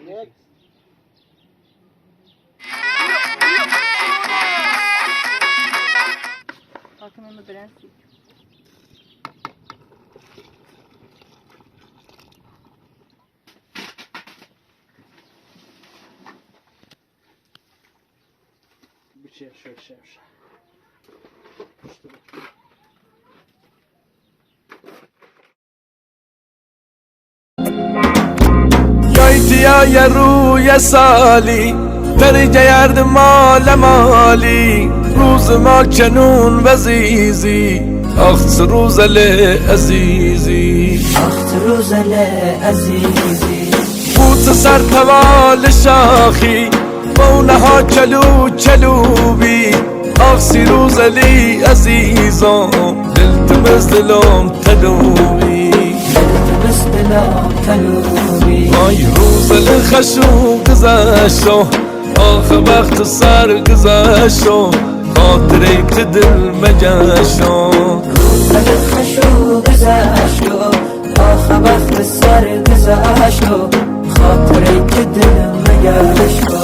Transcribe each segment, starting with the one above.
Next. Bakın prensip. Bir şey şöyle şey. يا روی سالی در گرد مال مالی روز ما کنون وزیزی آخ روز عزیزی آخ روز عزیزی بوت سر توال شاخی بونه کلو کلوبی آخ سی روز علی عزیزم دلتمز دلم تلوبی دلتمز دلم تلوبی آی روز خشو گذشتو آخ وقت سر گذشتو خاطره که دل مگشتو روز خشو گذشتو آخ وقت سر گذشتو خاطره که دل مگشتو.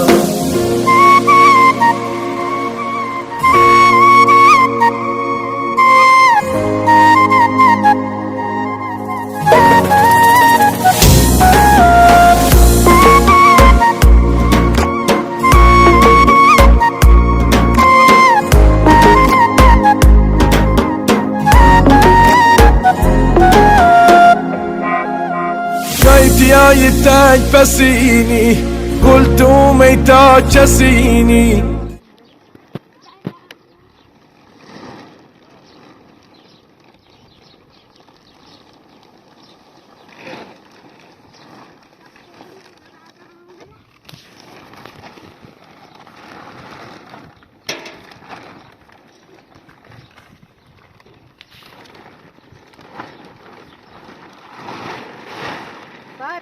جای تک پسینی قلت میتا کسینی.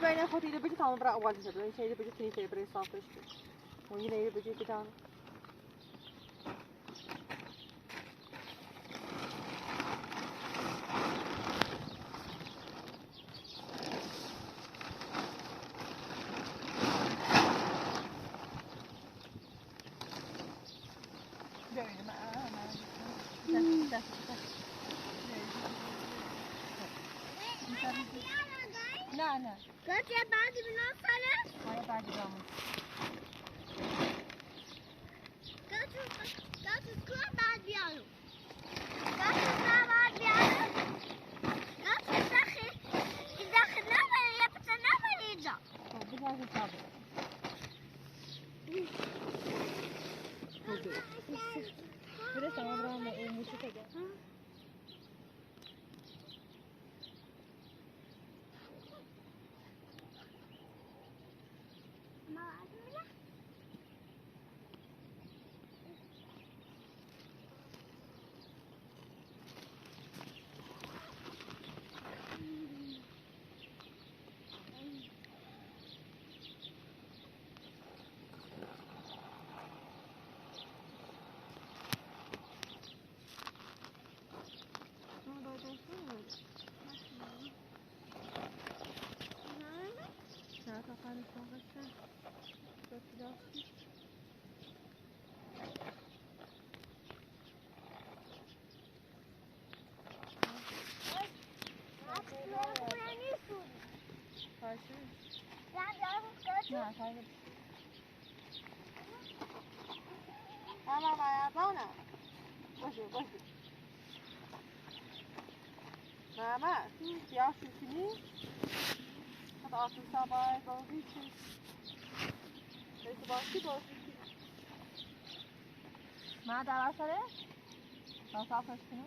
Bay خود ایده بگی تمام برای اول میشه. این شیء بگی تنی برای صافش. و اینه بگی که تمام. نه نه. قلت بعد بنوصل. هاي بعد جامد. قلت قلت بعد بيانو. قلت بعد بيانو. قلت داخل داخل نمر يا نمر يجا. بزاف صعب. بس عمرها موسيقى.妈妈呀，走呢，过去过去。妈妈，不要生气呢。他到处上班，走回去。ما در اثره؟ مسافش کنم؟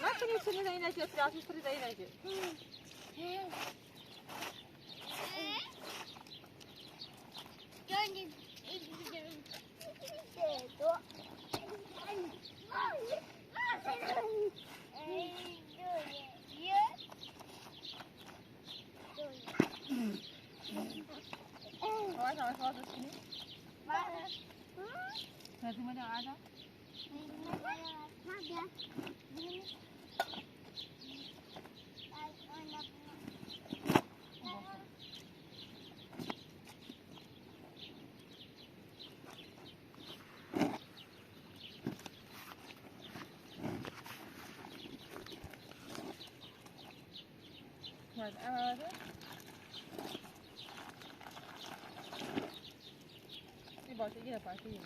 نکنی چنین اینه که سیاسی سری اینه که آقا شما خواهد کنی؟ باشه یه پارچه یه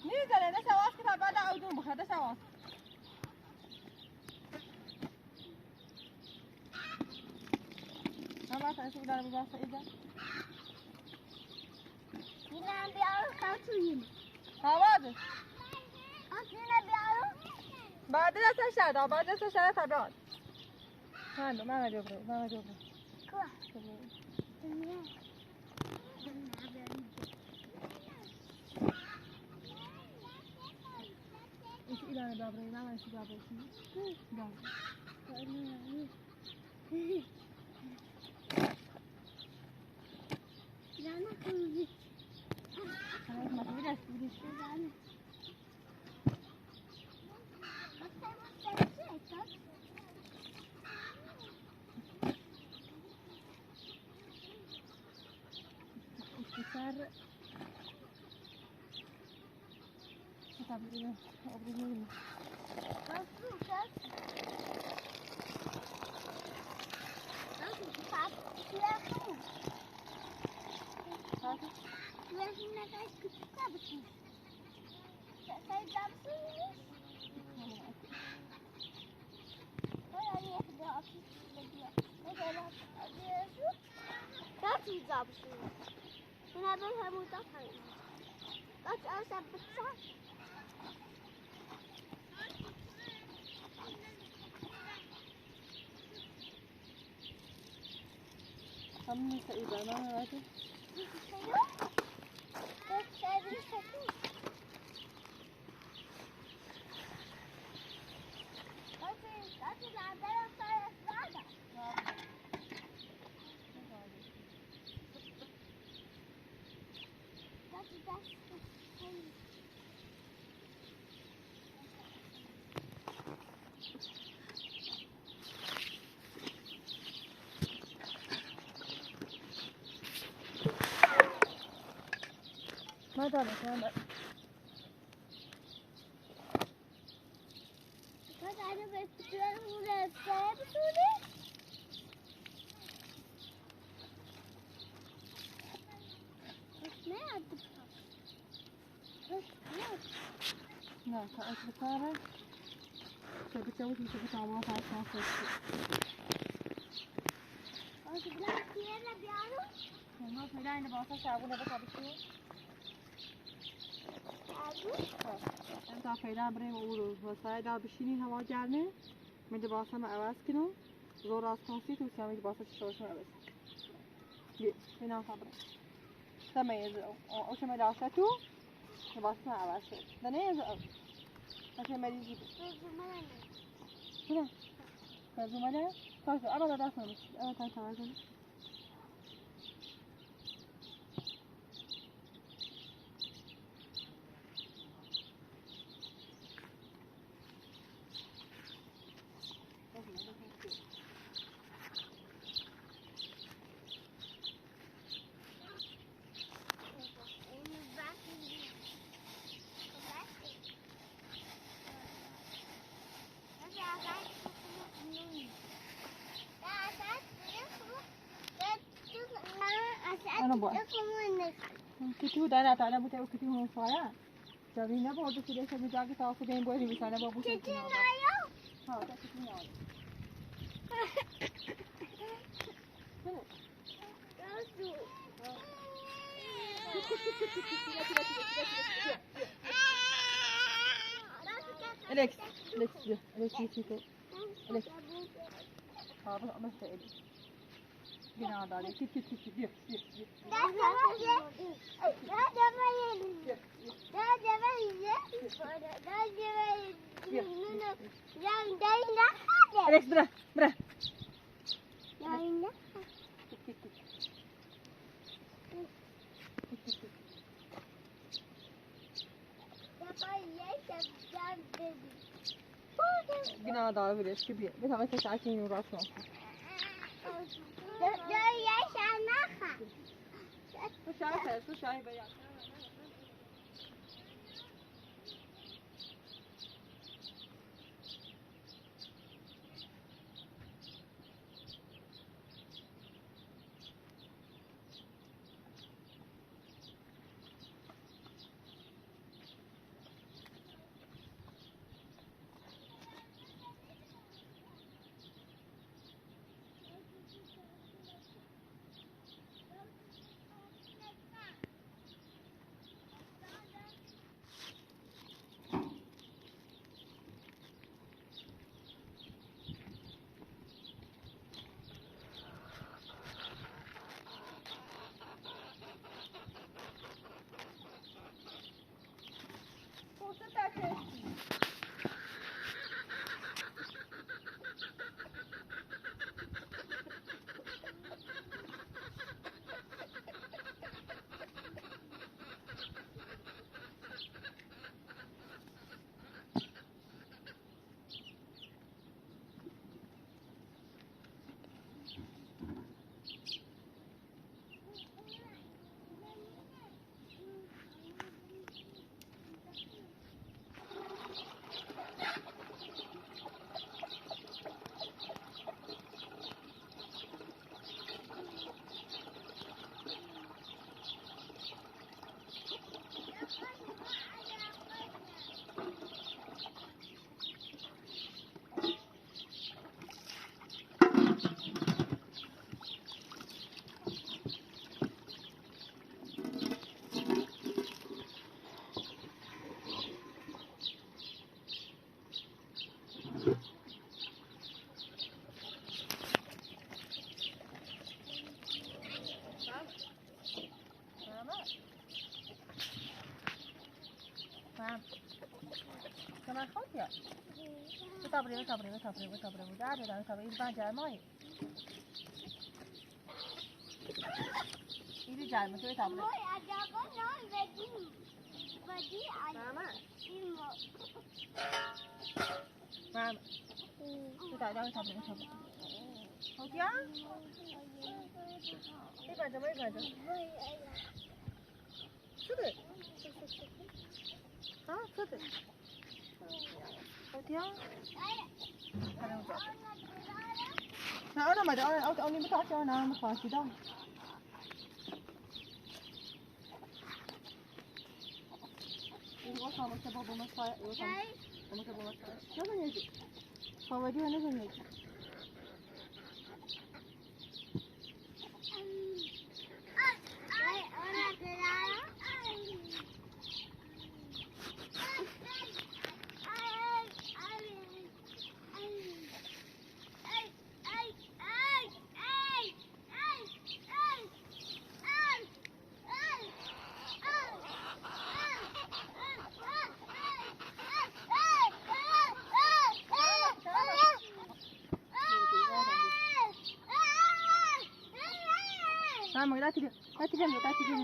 میزنه دست آواز که تا بعد اودون بخواه دست آواز ما بعد اشوف دارم بس إذا بعد دست شد بعد دست شد تا بعد من من جبرو من جبرو إيش إلى أنا بابري ما أنا شو بابري ما دارك ما نه تا بکاره که بچه میشه که تمام فرسان ما فعلا این لباسا شعبونه بخوا بشو تا فعلا بریم او رو وسایل دا بشینین هوا گرمه. من لباسم عوض کنم. زور از کنسی تو سیامی لباسا شوشم عوض. بیا اینا خبره سمي او شما لاشتو لباسنا عوض شد. ده نه عشان ما يجيب هنا فزملاء طيب أنا لا أفهم أنا تعال كتير ده أنا تعالى بتاعي كتير من فايا جابينا برضه كده عشان بتاعك تعرفوا جاي بوري مثلا بابو كتير ها كتير إليكس إليكس إليكس إليكس هذا ما إليكس بنا عليك كت كت كت بيه بيه إليكس برا برا كت كت بنا دار بلش كبير بنا ما تسعتين وراسه. مش عارفة شو شايفة يعني. خود یا. بتابري بتابري بتابري بتابري وداري لا بتابري إذا جاي ماي. إذا جاي ما تبي تابري. ماما. ماما. بتابري بتابري بتابري.好呀。一百多，一百多。是的。啊，是的。好呀。نه انا ما انا انا بتاعتي انا ما خلاص ده. ماما لا تجي لا تجي لا تجي.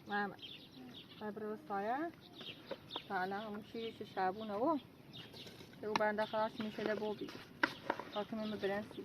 ماما برو سایه فعلا همون شیرش شعبونه و او بنده خلاص میشه لبوبی خاطر برنسی.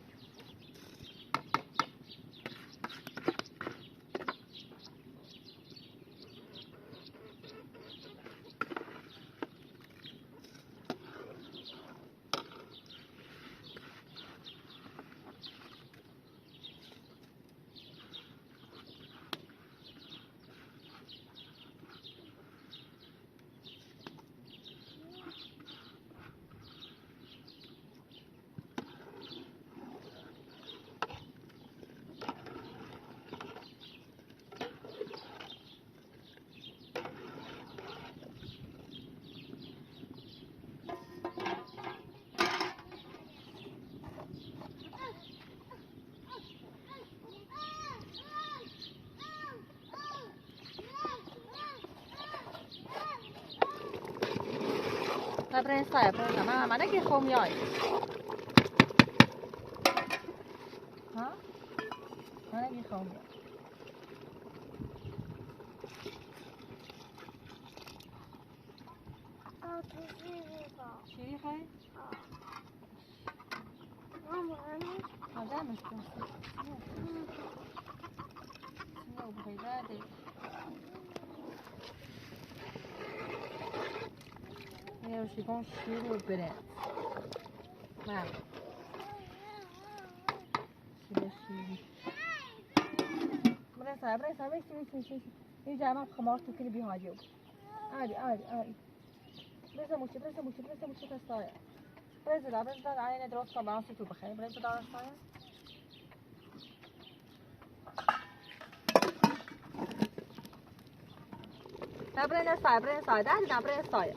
برین سایه برین ما ما نگی خوم یای ها ما نگی خوم یای. شیری خواهی؟ بخيباتي. هي وش يكون شير والبنات. نعم. شير شير. بريسا بريسا بريسا بريسا بريسا. يجي ما بخمارته كل بيهاجيو. عادي عادي عادي. بريسا موشي بريسا موشي بريسا موشي تستايا. بريسا لا بريسا علينا دروس طبعا سيتو بخير بريسا دار الصايا. لا برينا صايا برينا صايا ده لا برينا صايا.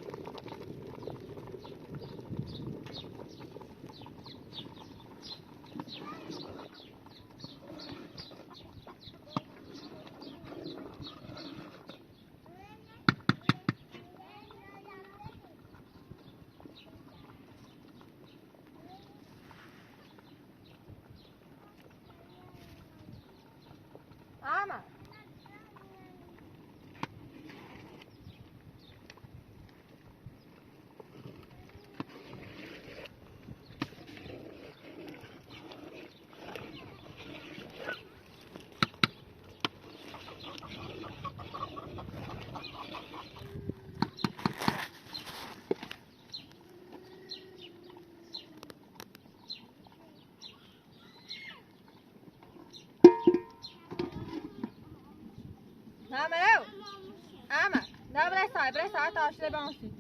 بريسا تعال بانسي.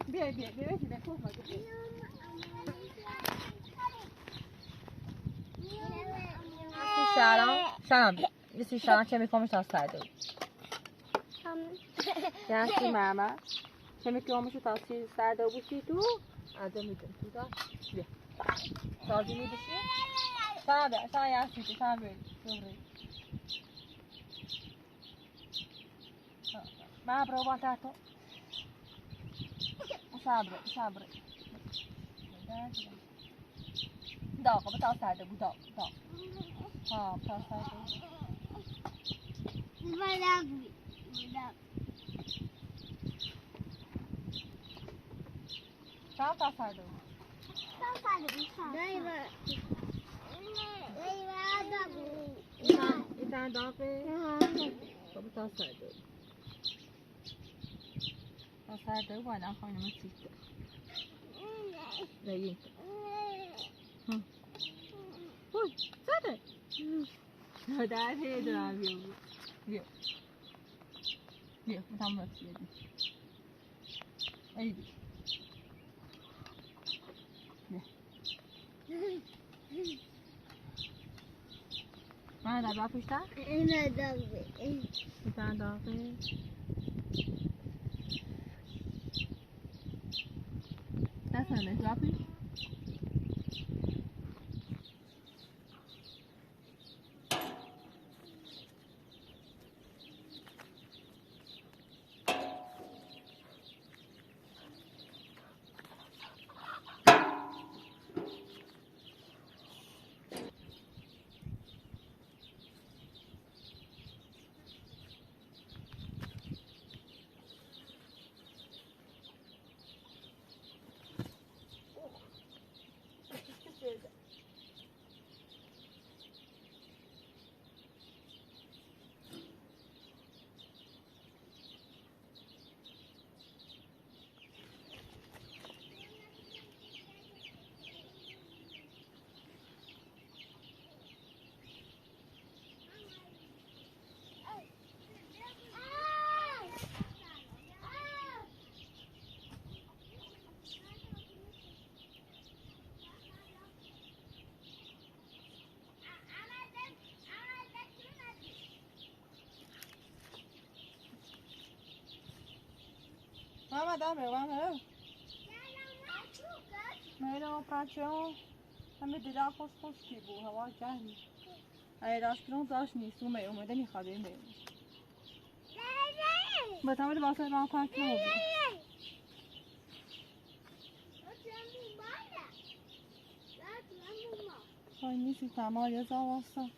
بیا بیا بیا بیا سلام سلام یه سلام چه میکنم تا سرده یعنی ماما چه میکنم تا سرده بوشی تو از میدم تو دا بیا تازه میدشی سلام بیا سلام یعنی تو سلام بیا ما برو با تو صبر صبر داغ بتا سرده بود داغ داغ ها بتا سرده چند تا سرده بود این داغه خب بتا سرده بود تا سرده بود باید خواهیم تیته بگیم وای سرده در دارم بیا بیا بیا تمام بیا ای بیا من در با پشتر؟ این داغه این داغه دست نده با پیش ماما دامه ماما میرم پرچم همه دلا خوش خوش کی بو هوا گرمی ای راست کنم داشت نیست اومه اومده میخواد این با تمام لباسای من پاک نبود. وای نیستی تمام یه زواستا.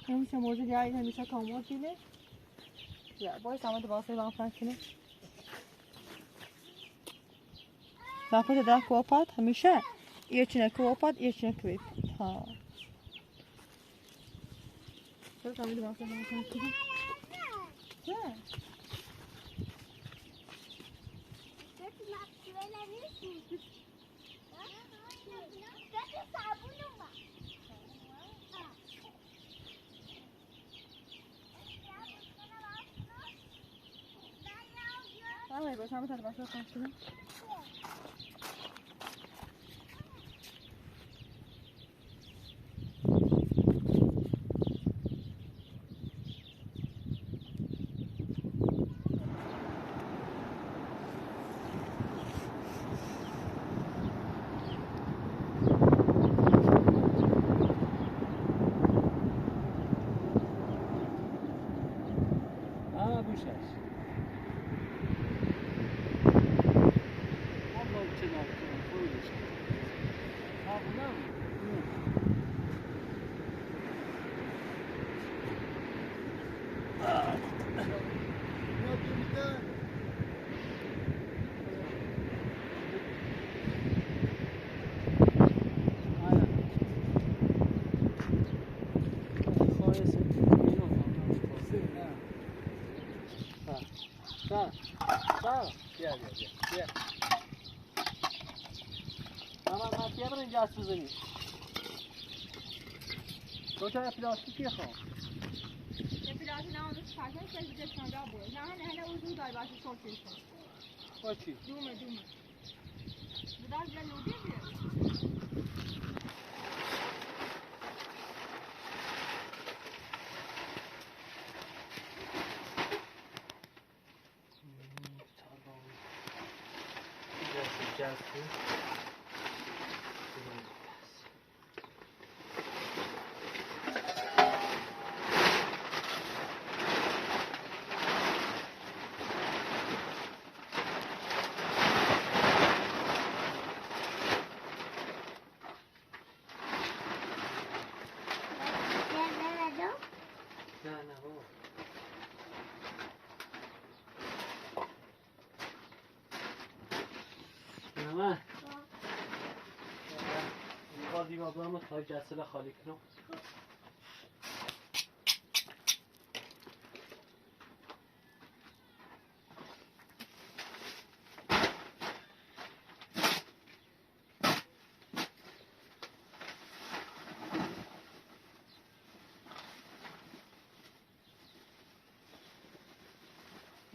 همیشه موجود یعنی همیشه کامل دیده. یا باید همه لباسای با هم کنه. لافت در کوپات همیشه یه چنه کوپات یه چنه کویت ها. چرا همه لباسای با هم کنه؟ چه؟ باشه همه لباسای با هم کنه. Gel. Tamam, من بیا بریم گس بزنیم. دو تا پلاستیکی خواه. یه پلاستیک نه اون دوست پرسن که دیگه سنگا بود. نه نه نه اون زود دای باشه شورت کن. با چی؟ دومه. بدار جلو بیا. تا جسد خالی کنم.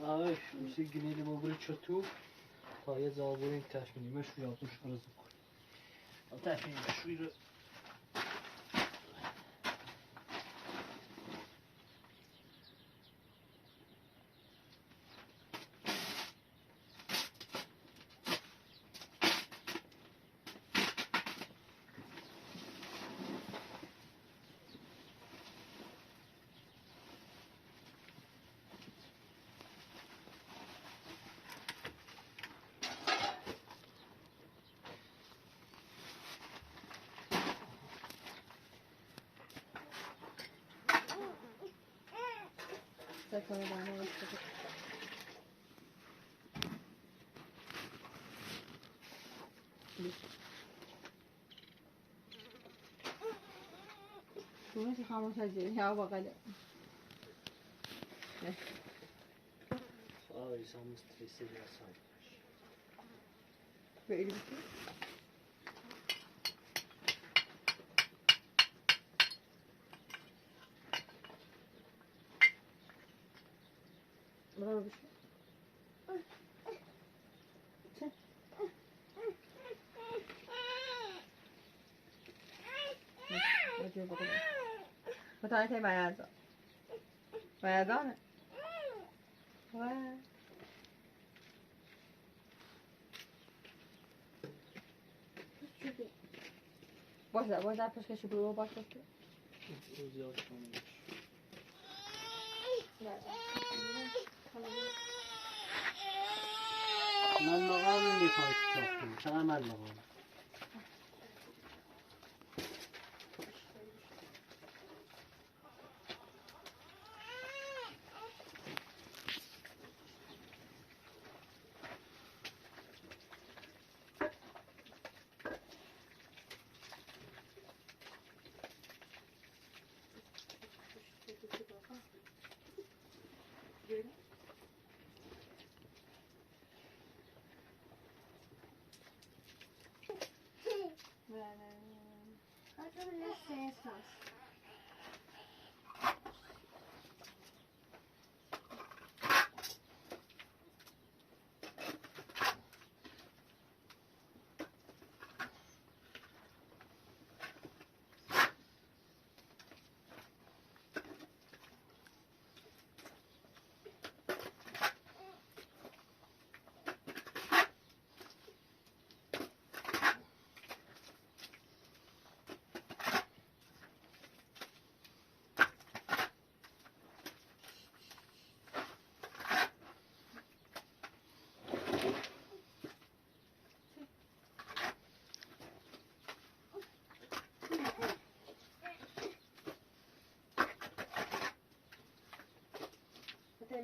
آش میشه گنیل مبری چطور تا یه زابونی تشمینیمش رو یادوش رو زد کنیم. تشمینیمش رو خاموش هجي يا بغلا. آه إنسان مسترسي يا بقلبك. برافو بشي. متعنی بیازا. بیازانه. باشه باشه پشکش برو باشه. من مقام میخوای چاپ چقدر من مقام. Sensação.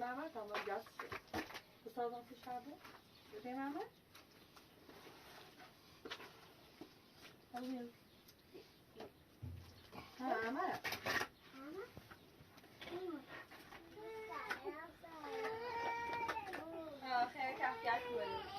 Mama, tamam gaz. Bu sazon dışarıda. Öteyim mama. Alıyorum. Ha ama. Ha, خیلی کفیت بود.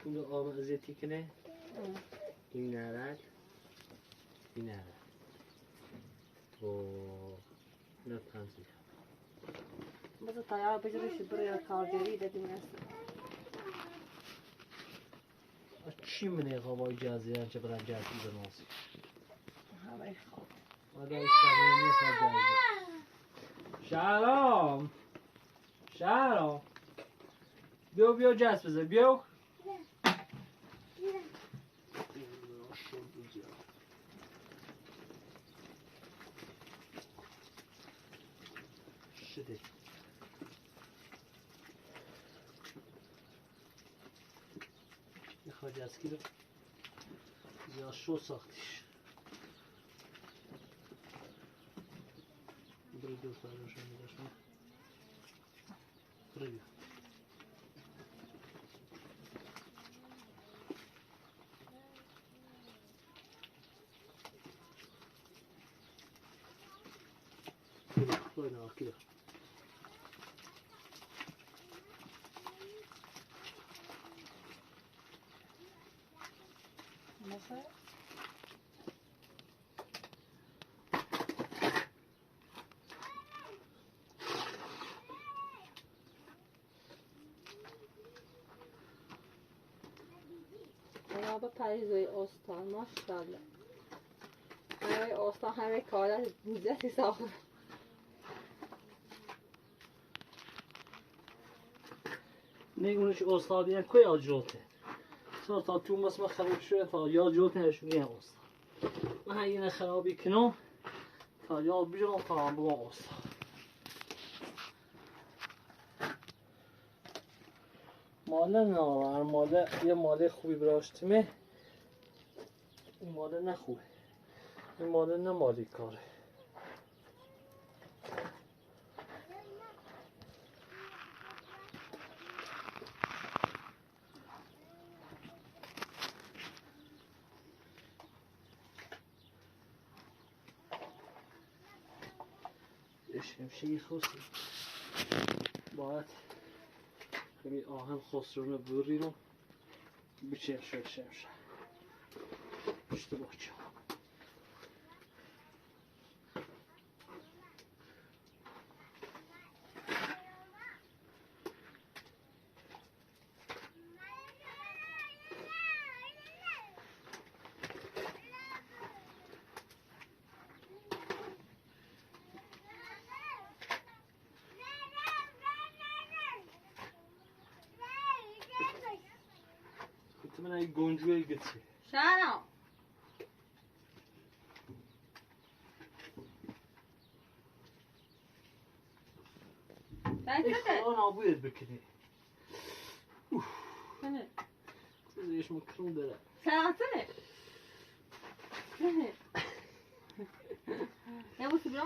پول آب ازیتی کنه این نرد این نرد تو نه پنجی بذار تایار بجرش برای کارگری دادیم است. چی منه خواب جزیره چه برم جزیره بنازی همه خواب. آره اشتباه میخواد جزیره. شهرام شهرام بیا بیا جس بزن بیا. شده میخواد جسکی رو زیاد شو ساختیش برو دوست دارم میداشم برو بیا. برو برو Nasıl? با پریزای استان ماشاءالله. همه استان همه کارا بوده ساخت. نه اونش استادیان کوی آجوته چرا تا تو مثلا خراب شده تا یا جوت نشونی استاد من این خرابی کنم تا یا بیرون تا بگم استاد. ماله نه ماله یه ماله خوبی براشتیمه. این ماله نه خوبه. این ماله نه مالی کاره. شمشه خوصی باید خیلی آهن خسرونه بری رو بچه شد شمشه پشت باچه من گنجوی گتی شهرام خدا نابودت بکنی. زیش مکرون داره. ساعتنه. Ne bu bro?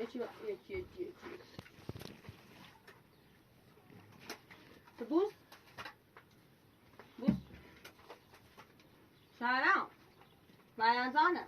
یکی یکی یکی یکی. بوس بوس. شهرام بیانزانه.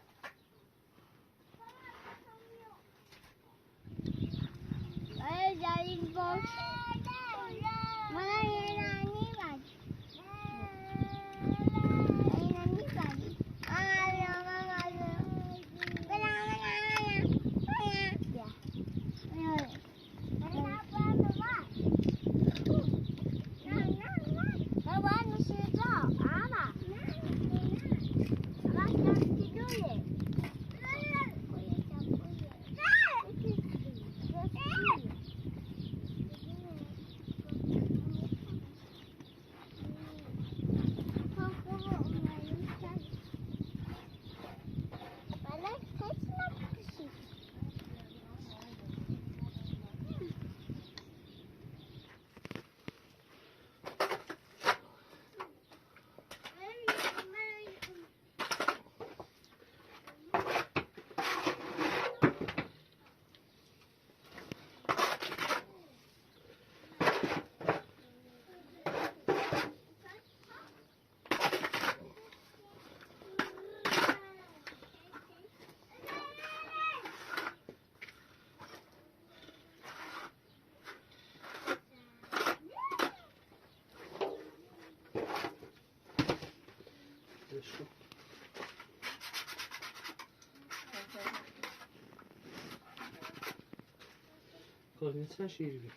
Koordinatına şiir bir.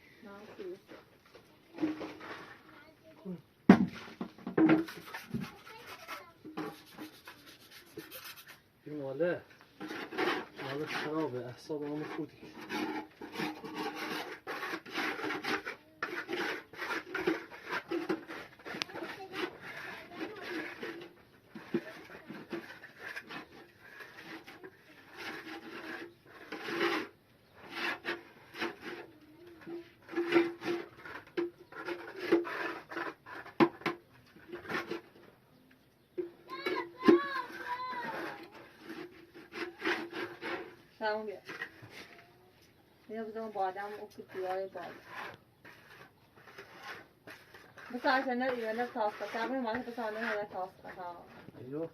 این ماله ماله خرابه اعصاب همون خودی. سلام بیا. بیا بزنم بادم و دیوار بادم. بس عشان نه تاسقه تعمل معك بس عشان نه تاسقه ها. ايوه.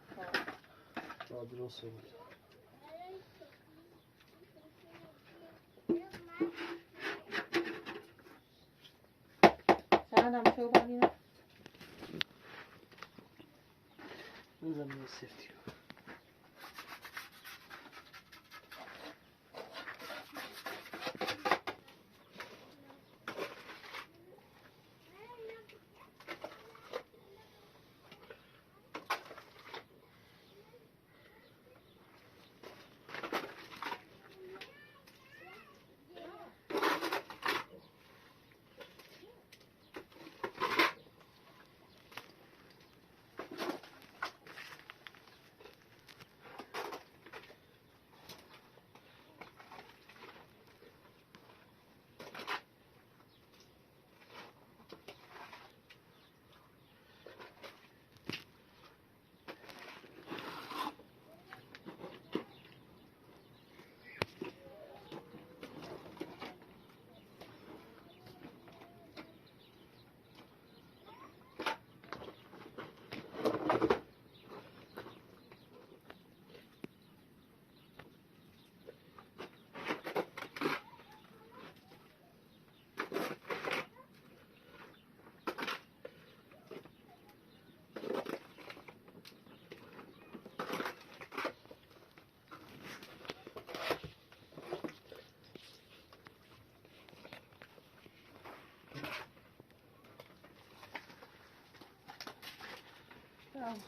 درست بود. چند هم شو بادیم. نزن سفتیو. بخیر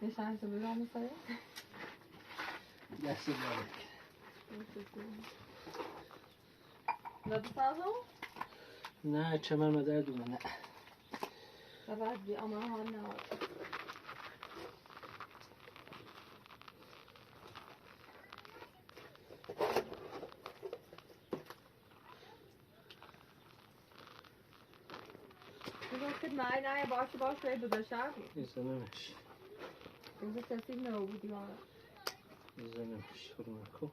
نشان تو بگم مثلا دست بارک. نه نه چمن مدر دونه نه. بعد بی اما ها نه. نه نه باشه باشه دو شب. میزنمش. اینجا کسی نبودی ها. میزنمش فرمکو.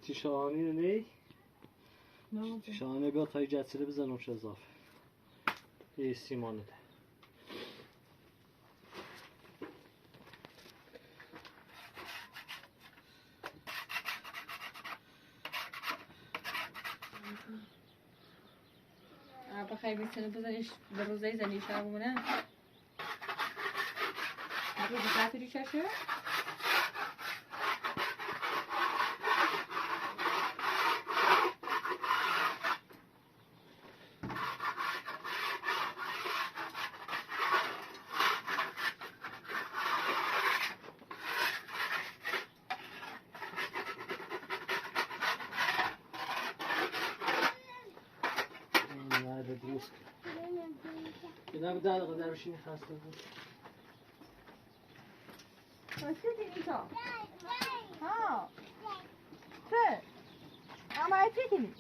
تیشانی نه؟ تیشانی بیا تا جتسیله بزنم چه اضافه. ای سیمانه ده. بخیر بیسنه بزنیش به روزه زنی شبونه. روزه کافی چشه؟ نه ده دقیقه در بشینی خسته بود. چی کنی ها؟ چه؟ اما چی کنی؟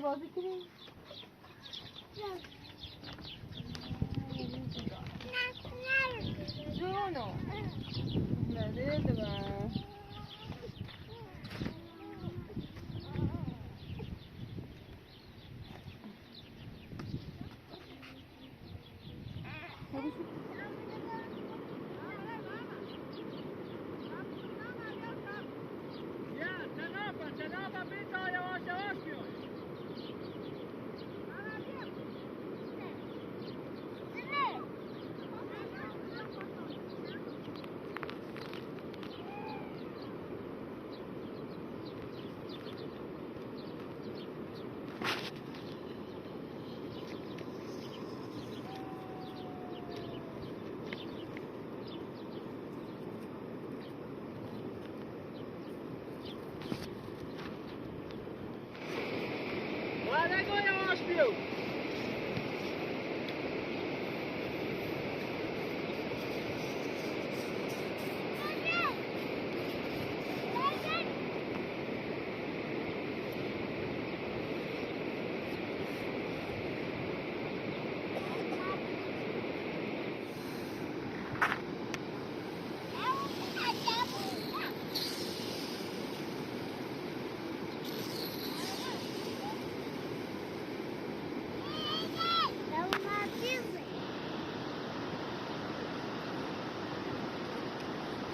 بازی کنی؟ جونو نه ده.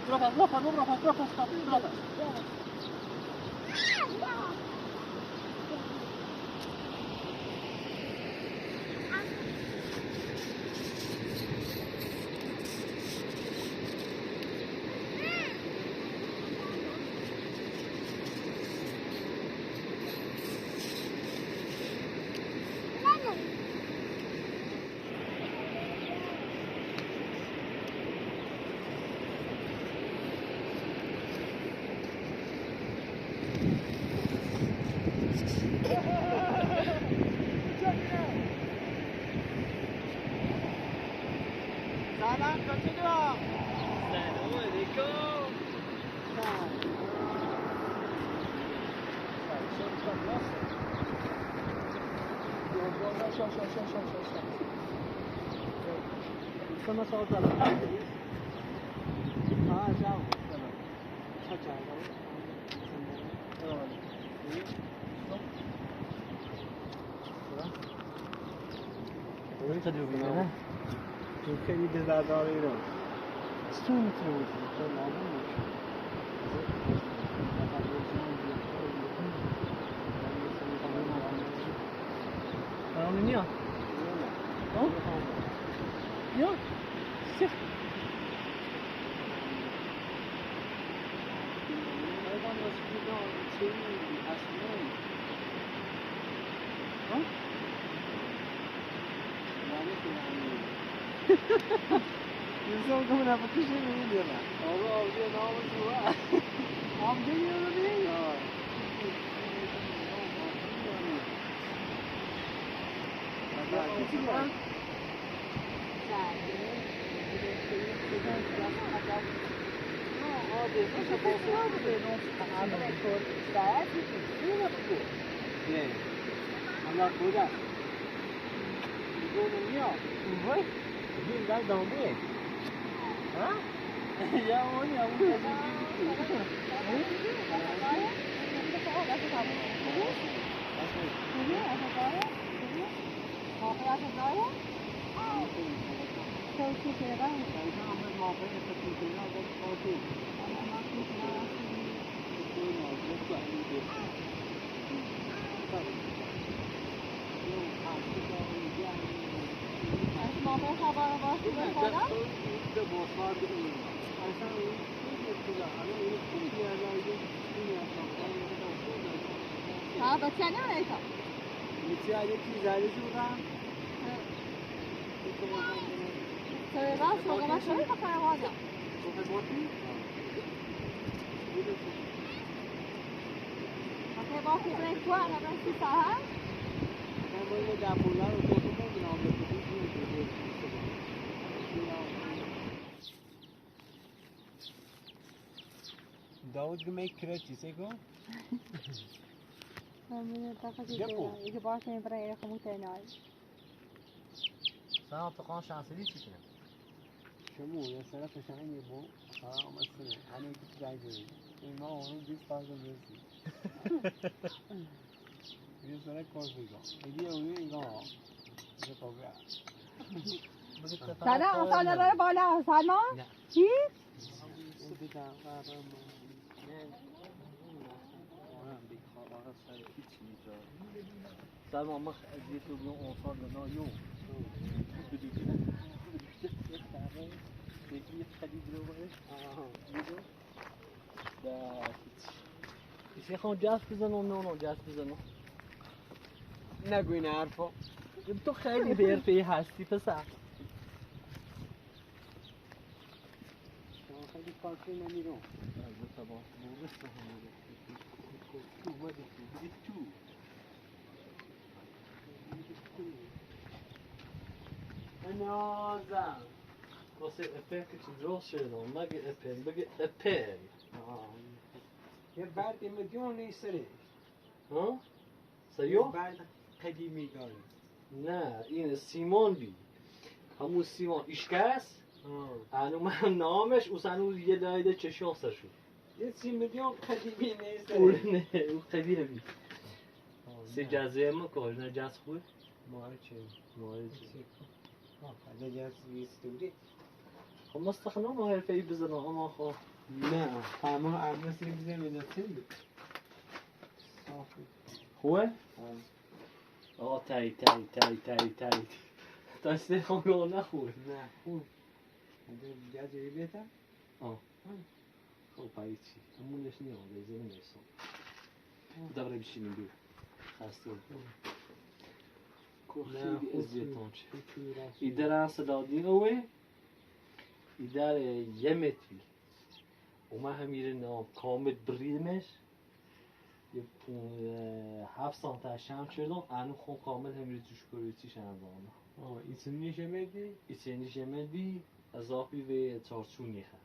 Rafa, Rafa, Rafa, Rafa, Rafa, Rafa. سلام علیکم. خیلی دردار ایران چطور میتونه باشه؟ معلوم باشه. نیا. نیا. سخت. İnsan kamera bakışı ne diyorlar? Abi avcıya ne yapıyorsun? Amca diyor değil. داود گمه کرتی سیکو؟ سلام تقان شانسلی چی کنم؟ شمو يا سنة شعني بو ها السنة أنا كنت عاجبني ما هو بيس فازم بيسي یه سنة کار بگم یه اونی اینگاه سلام سلام بالا سلام چی؟ سلام مخ ازیت و بیون آنسان لنا یو خان جست بزنم نه نه جست بزنم نگو این حرفا. تو خیلی به حرفه‌ای هستی پسر. شما خیلی کارتی نمیرم. نازم واسه اپن که چی درست شدم مگه اپن بگه اپن یه برد مدیون نیست. ها؟ سیو؟ برد قدیمی داره. نه این سیمان بی همون سیمان ایشکس هنو من نامش او هنوز یه لایده چشم سر شد. یه سیمدیون قدیمی نیست. او نه او قدیمی بی سی جزه ما که نه جز خوب ماره چه؟ ماره چه؟ هذا جالس يستوري. خب ما استخدام حرفه‌ای بزنم اما خب نه فهمه عباس بزن من خوبه؟ آقا تایید تایید تایید تایید تایید دسته خانگاه نخور. نه خوب هذا جزء بيتا. آه خب پایی چی؟ همونش نیام بیزه نمیسم دوباره بشینیم بیو خسته خیلی اذیتم چه ایدر صدادین اوه ایدر یه متری و من هم میره نام کامل بریدمش یه 7 سانت شم چردم انو خون کامل هم میره توش کرویتیش اندامه. آه ایسنیش مدی؟ ایسنیش مدی اضافی به چارچونی خه.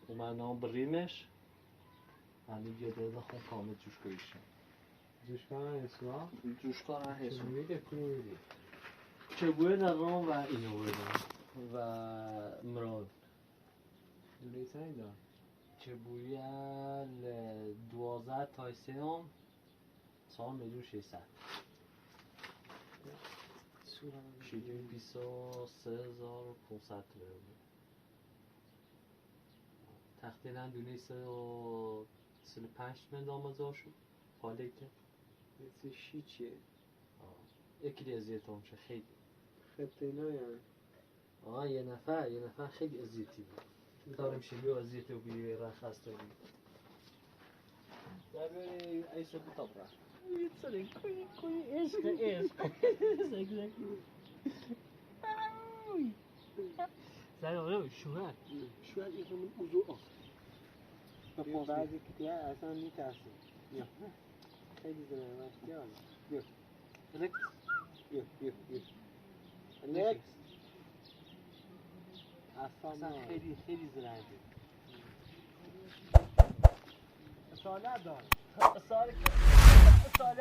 و من نام بریمش. هنی بیا دل خون کامل جوش گویشم. جوشکان اسوا جوشکار هم هیچ. چه کنوری چه بوی نرام و اینو بودم و مراد. دونه چند دار؟ چه بوی 12 تا سیام 4,600,000. شیدون 23,500 تومن بود. تقریبا دونه 345 تومن دامازار شد. پالکه. مثل شی چیه؟ یکی اذیت هم شد خیلی. خطه اینا یعنی؟ آه یه نفر خیلی اذیتی بود. دارم شیبی و اذیت و بی رخصت و بی. در بیاری ایسا بطبره. کوی کوی عشق عشق. سلام شوهر. شوهر این اوزو آخ. بعضی که اصلا میترسه. خیلی زنه وقتی آن. بیا. بیا بیا بیا. الکس. اصلا خیلی خیلی زرنگه. اصالت دار. اصالت دار.